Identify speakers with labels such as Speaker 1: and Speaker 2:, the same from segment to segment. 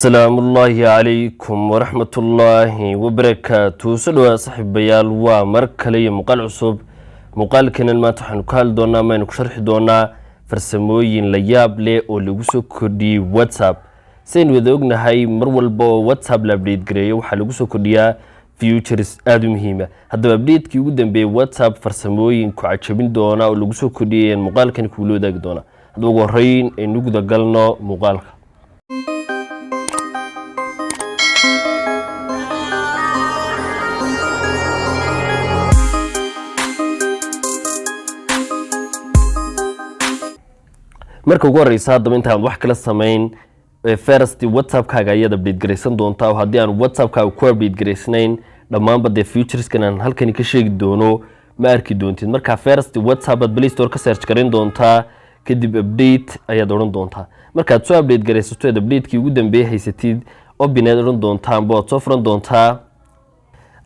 Speaker 1: Asalaamullaahi calaykum waraxmatullaahi wabarakaatu. Soo dhawaada, saaxiibayaal, waa mar kale iyo muuqaal cusub. Muuqaalkanan maanta waxaanu ka hadli doonaa, maynu ku sharxi doonaa farsamooyin la yaab leh oo lagu soo kordhiyey WhatsApp. Sidaynu wada ognahay, mar walba oo WhatsApp la update gareeyo, waxaa lagu soo kordhiyaa features aada u muhiima. Haddaba, update-kii ugu dambeeyey WhatsApp, farsamooyin ku cajabin doona oo lagu soo kordhiyay muuqaalkani kuula wadaagi doona. Haddaba, ugu horreyn aynu guda galno muuqaalka. Marka ugu horeysa, haddaba, intaan wax kala samayn, first WhatsAppkaaga ayaad update garaysan doontaa, oo haddii aan WhatsAppkaaga ku update garaysnayn, dhammaanba dee featureskan aan halkani ka sheegi doono ma arki doontid. Marka first WhatsApp aad Play Store ka search garan doontaa, kadib update ayaad odhan doontaa. Markaad soo update garaysato eed update-kii ugu dambeeyey haysatid, open ayaad odhan doontaa amba waad soo furan doontaa.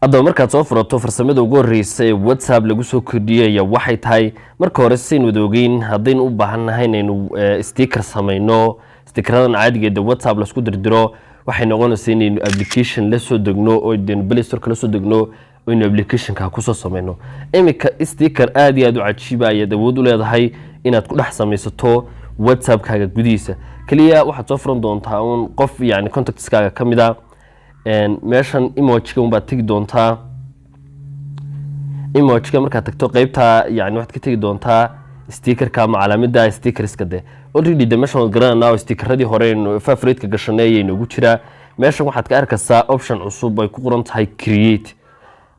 Speaker 1: Haddaba, markaad soo furato, farsamada ugu horeysa ee WhatsApp lagu soo kordhiyaya waxay tahay, marka hore, saynu wada ogeyn, haddaynu u baahannahay inaynu sticker samayno, stickeradan caadigeeda WhatsApp laisku dirdiro, waxay noqonaysa inaynu application la soo degno oo daynu Play Store kala soo degno oo aynu applicationka kusoo samayno. Iminka sticker aada iyo aada u cajiiba ayaad awood u leedahay inaad ku dhex samaysato WhatsAppkaaga gudihiisa. Keliya waxaad soo furan doontaa uun qof, yani contactskaaga ka mid a. Meeshan emojiga unbaad tegi doontaa. Emojiga markaad tagto, qeybta yani waxaad ka tegi doontaa stickerka ama calaamada stickerska. De already de meeshan waad garananaa oo stickeradii hore aynu favorite-ka gashanay ayay noogu jiraa. Meeshan waxaad ka arkaysaa option cusub ay ku qoran tahay create.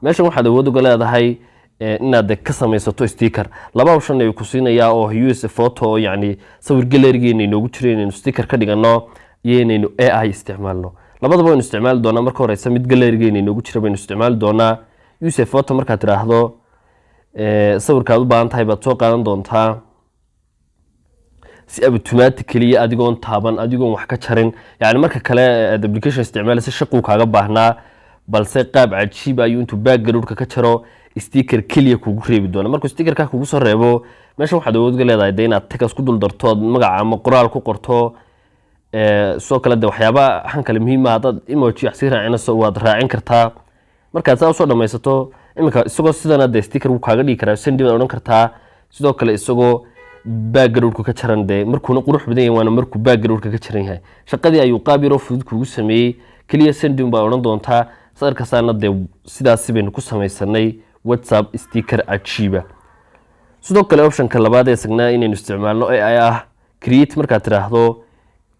Speaker 1: Meeshan waxaad awood uga leedahay inaad ka samaysato sticker. Laba option ayuu ku siinayaa oo use photo, yacni sawir gallerygeena inoogu jiro inaynu sticker ka dhigano, iyo inaynu AI isticmaalno. Labadaba waynu isticmaali doonaa. Marka horeysa mid gallerygeena inoogu jira baynu isticmaali doonaa. Use photo markaad tidhaahdo, sawirkaad u baahan tahay baad soo qaadan doontaa si automatic keliya, adigoon taaban, adigoon wax ka jarin. Yani marka kale aad application isticmaalaysa shaquu kaaga baahnaa, balse qaab cajiib ayuu intuu backgroundka ka jaro sticker keliya kugu reebi doona. Markuu stickerka kugu soo reebo, meeshan waxaad awood ga leedahay de inaad text ku dul darto, aad magaca ama qoraal ku qorto. Sidoo kale de waxyaaba han kale muhiim ah, haddaad emoji wax sii raacinayso, waad raacin kartaa. Markaad saa usoo dhamaysato, iminka isagoo sidana dee sticker wuu kaaga dhigi karaa, send baad odhan kartaa. Sidoo kale isagoo backgroundka ka jaran, dee markuuna qurux badan yahay waana markuu backgroundka ka jaran yahay. Shaqadii ayuu qaab yaroo fudud kugu sameeyey. Keliya send baad odhan doontaa. Sadarkasaana dee sidaasi baynu ku samaysanay WhatsApp sticker cajiiba. Sidoo kale optionka labaad ee sagnaa inaynu isticmaalno AI ah, create markaad tidhaahdo,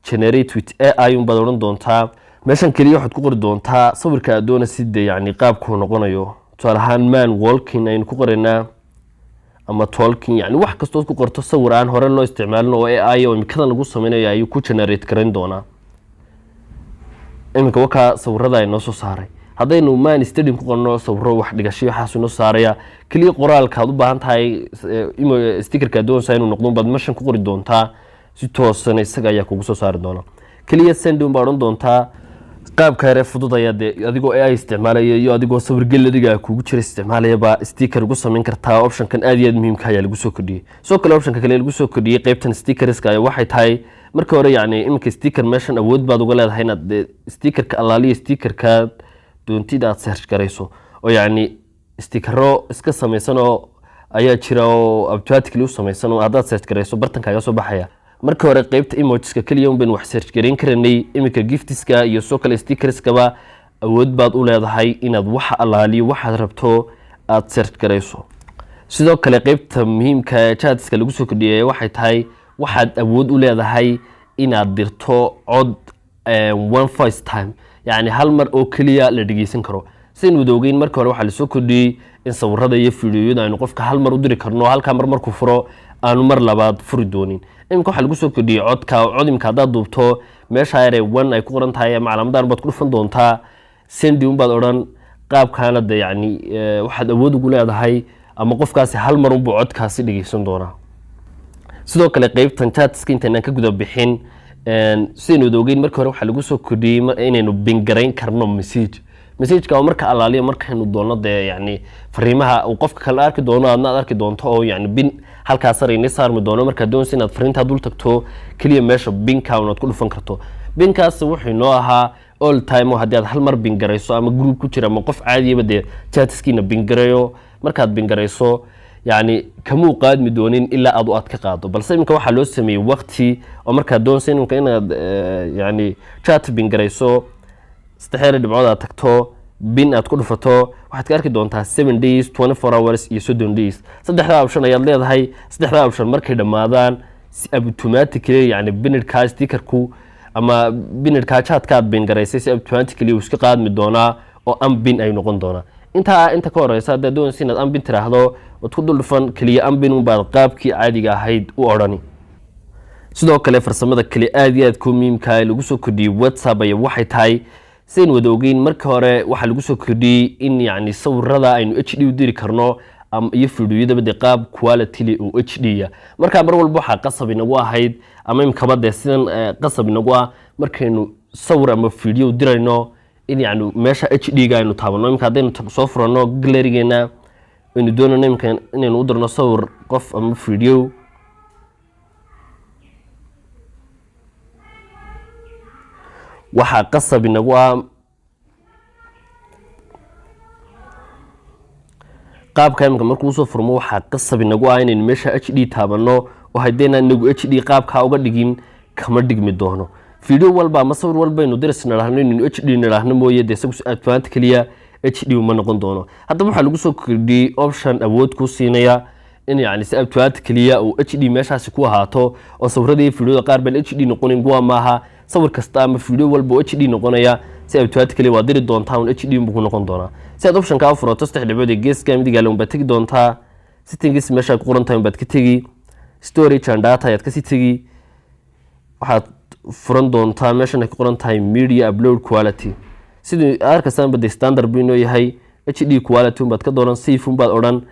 Speaker 1: generate with AI unbaad odhan doontaa. Meeshan keliya waxaad ku qori doontaa sawirka aad doonaysid dee yacni qaabkuu noqonayo. Tusaale ahaan, man walking aynu ku qoraynaa ama talking, yani wax kastood ku qorto, sawir aan hore loo isticmaalin oo AI oo imikadan lagu sameynayo ayuu ku generate garayn doonaa. Iminka wakaa sawirada ay noo soo saaray. Haddaynu man studying ku qorno, sawiro wax dhigashay waxaasuu noo saaraya. Keliya qoraalka aad u baahan tahay stickerka aad doonaysaa inuu noqdo baad meeshan ku qori doontaa. Si toosan isaga ayaa kugu soo saari doona. Keliya send baad odhan doontaa. Qaabka yare fudud ayaa dee adigoo AI isticmaalaya iyo adigoo sawir galleryga kugu jira isticmaalayaba sticker ugu samayn kartaa. Optionkan aad iyo aad muhiimka ayaa lagu soo kordhiyey. Sidoo kale optionka kale lagu soo kordhiyey qeybtan stickerska ayaa waxay tahay, marka hore yacni iminka sticker meeshan awood baad uga leedahay inaad dee stickerka allaaliya stickerka doontida aad search garayso, oo yacni stickero iska samaysan oo ayaa jira oo automatically u samaysan oo haddaad search garayso bartan kaaga soo baxaya. Marka hore qeybta emojiska keliya un baynu wax search garayn karanay. Iminka giftiska iyo sidoo kale stickerskaba awood baad u leedahay inaad waxa allaaliyo waxaad rabto aad search garayso. Sidoo kale qeybta muhiimka ee chatska lagu soo kordhiyay waxay tahay, waxaad awood u leedahay inaad dirto cod one voice time, yacni hal mar oo keliya la dhegeysan karo. Sidaynu wada ogeyn, marka hore waxaa lasoo kordhiyey in sawirada iyo fiidiyoyada aynu qofka hal mar u diri karno, halkaa mar markuu furo aanu mar labaad furi doonin. Iminka waxaa lagu soo kordhiyey codka. Cod imika haddaad duubto, meesha yare one ay ku qoran tahay ama calaamadan baad ku dhufan doontaa, send unbaad odhan. Qaabkaana de yacni waxaad awood ugu leedahay ama qofkaasi hal mar unbuu codkaasi dhegeysan doonaa. Sidoo kale qeybtan chatska intaynaan ka guda bixin, sidaynu wada ogeyn, markii hore waxaa lagu soo kordhiyey inaynu pin garayn karno message. Messageka oo marka allaaliya markaynu doonno dee yacni fariimaha uu qofka kale arki doono, aadna aad arki doonto, oo yacni pin halkaas sare inay saarmi doono. Markaad doonaysa inaad fariintaa dul tagto, keliya meesha pinka unaad ku dhufan karto. Pinkaas wuxuu inoo ahaa all time, oo haddii aad hal mar pin garayso ama group ku jira ama qof caadiyaba dee chatskiina pin garayo, markaad pin garayso yacni kamuu qaadmi doonin ilaa aad ka qaado. Balse iminka waxaa loo sameeyey waqti oo markaad doonaysa iminka inaad yacni chat pin garayso, saddexdeeda dhibcood aad tagto, pin aad ku dhufato, waxaad ka arki doontaa 7 days, 24 hours iyo 30 days. Saddexdaa option ayaad leedahay. Saddexdaa option markay dhammaadaan, si automatically yani pinnedkaa stickerku ama pinnedkaa chatka aad pin garaysay si automatically uu iska qaadmi doonaa oo unpin ay noqon doonaa. Intaa inta ka horeysa, haddaad doonaysa inaad unpin tiraahdo, waad ku dul dhufan keliya, unpin unbaad qaabkii caadiga ahayd u odhani. Sidoo kale farsamada kale aad iyo aad ku muhiimka ee lagu soo kordhiyey WhatsApp ayaa waxay tahay, sidayn wada ogeyn, markii hore waxaa lagu soo kordhiyey in yacni sawirada aynu HD u diri karno iyo fiidiyodaba dee qaab quality leh oo HD ah. Markaa mar walba waxaa qasab inagu ahayd, ama imkaba dee sidan qasab inagu ah, markaynu sawir ama fiidiyo u dirayno in yacni meesha HD ga aynu taabano. Imika haddaynu soo furano gallerygeena, aynu doonayno imika inaynu u dirno sawir qof ama fiidiyo, waxaa qasab inagu ah qaabka imika markuu usoo furmo, waxaa qasab inagu ah inaynu meesha HD taabano, oo haddaynaan inagu HD qaabkaa uga dhigin kama dhigmi doono. Video walba ama sawir walba aynu diris nidhaahno inaynu HD nidhaahno mooye, dee isagu automatically HD uma noqon doono. Haddaba waxaa lagu soo kordhiyey option awood kuu siinaya in yacni si automatically uu HD meeshaasi ku ahaato, oo sawirada iyo videoda qaar baan HD noqonin. Kuwa maaha, sawir kasta ama video walba oo HD noqonaya si automatically waa diri doontaa un HD buu ku noqon doonaa. Si aad optionka u furato, saddex dhibcood ee geeska midigaale unbaad tegi doontaa, settings meesha ku qoran tahay unbaad ka tegi, storage and data ayaad kasii tegi, waxaad furan doontaa meeshan ay ku qoran tahay media upload quality. Sidii arkaysaanba dee standard buu inoo yahay, HD quality unbaad ka dooran, save unbaad odhan.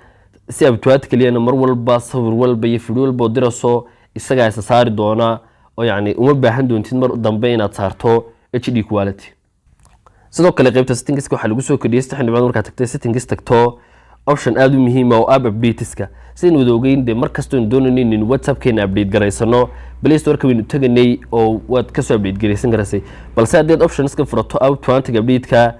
Speaker 1: Si automatically mar walba sawir walba iyo video walba oo dirayso isagaa isa saari doona, oo yacni uma baahan doontid mar dambe inaad saarto HD quality. Sidoo kale qaybta settingska waxaa lagu soo kordhiyey, saddex dhibcood markaad tagtay, settings tagto, option aada u muhiim ah oo app updateska. Sidaynu wada ogeyn dee, mar kastoo doonayno inaynu WhatsAppkeena update garaysano, Play Storeka waynu teganay oo waad kasoo update garaysan karaysay. Balse haddaad optionska furato automatic update-ka,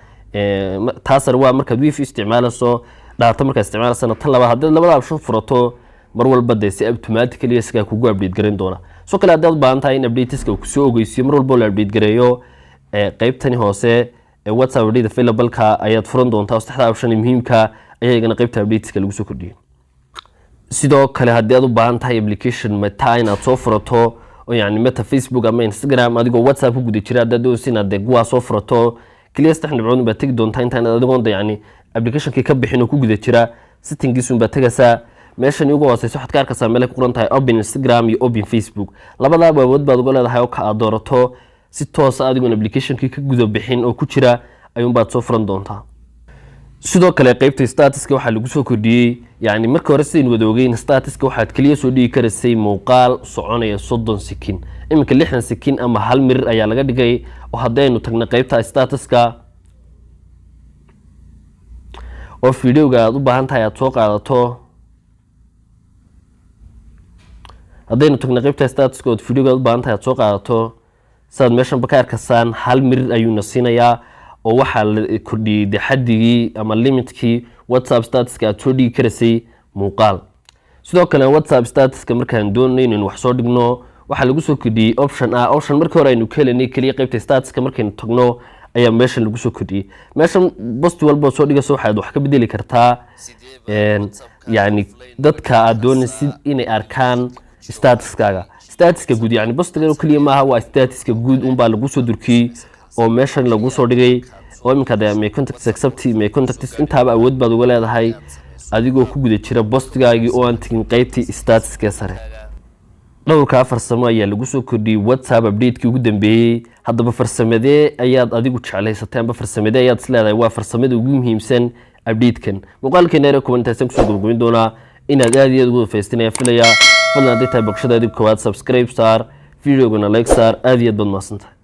Speaker 1: taasar waa markaad wifi isticmaalayso, data markaad isticmaalaysana tan labaad. Haddaad labada option furato, mar walba dee si automatically isagaa kugu update garayn doona. Sidoo kale haddaad u baahan tahay in updateska uu kusoo ogeysiiyo mar walba oo la update gareeyo, qaybtani hoose ee WhatsApp update available-ka ayaad furan doontaa, oo saddexda option ee muhiimka ayaa iyagana qaybta updateska lagu soo kordhiyey. Sidoo kale haddii aad u baahan tahay application Meta inaad soo furato, oo yacni Meta Facebook ama Instagram adigoo WhatsApp ku guda jira haddaad doonaysa inaad dee kuwaa soo furato, keliya saddex dhibcood baad tegi doontaa intaan adigoon de yacni applicationkii ka bixin oo ku guda jira, settingiisun baad tegaysaa. Meeshan ugu hooseysa waxaad ka arkaysaa meel ay ku qoran tahay open Instagram iyo open Facebook. Labadaaba awood baad uga leedahay, oo ka aad doorato si toosa adigoon applicationkii ka guda bixin oo ku jira ayuunbaad soo furan doontaa. Sidoo kale qaybta statuska waxaa lagu soo kordhiyey, yani markii hore sidaynu wada ogeyn, statuska waxaad keliya soo dhigi karaysay muuqaal soconaya 30 second. Iminka 60 second ama hal mirir ayaa laga dhigay, oo haddii aynu tagno qaybta statuska oo videoga aad u baahan tahay aad soo qaadato, haddaynu tagno qaybta statuska ood videoga aad u baahan tahay aad soo qaadato, sidaad meeshanba ka arkaysaan, hal mirir ayuuna siinayaa, oo waxaa la kordhiyey de xaddigii ama limitkii WhatsApp statuska aad soo dhigi karaysay muuqaal. Sidoo kale WhatsApp statuska markaan doonay inaynu wax soo dhigno, waxaa lagu soo kordhiyey option ah, option markii hore aynu ka helanay keliya qaybta statuska markaynu tagno ayaa meeshan lagu soo kordhiyey. Meeshan post walba soo dhigayso waxaad wax ka bedeli kartaa yacni dadka aad doonaysid inay arkaan statuskaaga, statuska guud. Yani postigan oo keliya maaha, waa statuska guud unbaa lagu soo durkiyey oo meeshan lagu soo dhigay, oo iminka de my contacts except, my contacts, intaaba awood baad uga leedahay adigoo ku guda jira postigaagii oo aan tegin qaybtii statuskee sare. Dhowrkaa farsamo ayaa lagu soo kordhiyey WhatsApp update-kii ugu dambeeyey. Haddaba farsamadee ayaad adigu jeclaysatay, amba farsamadee ayaad isleedahay waa farsamada ugu muhiimsan update-kan? Muuqaalkeena ere kuwan intaasaan kusoo gabagabin doonaa. Inaad aad iyo aad ugu faystinaya filayaa. Fadlan hadday tahay boqoshadaadii koowaad, subscribe saar, videogana like saar. Aad iyo aad baad mahadsantahay.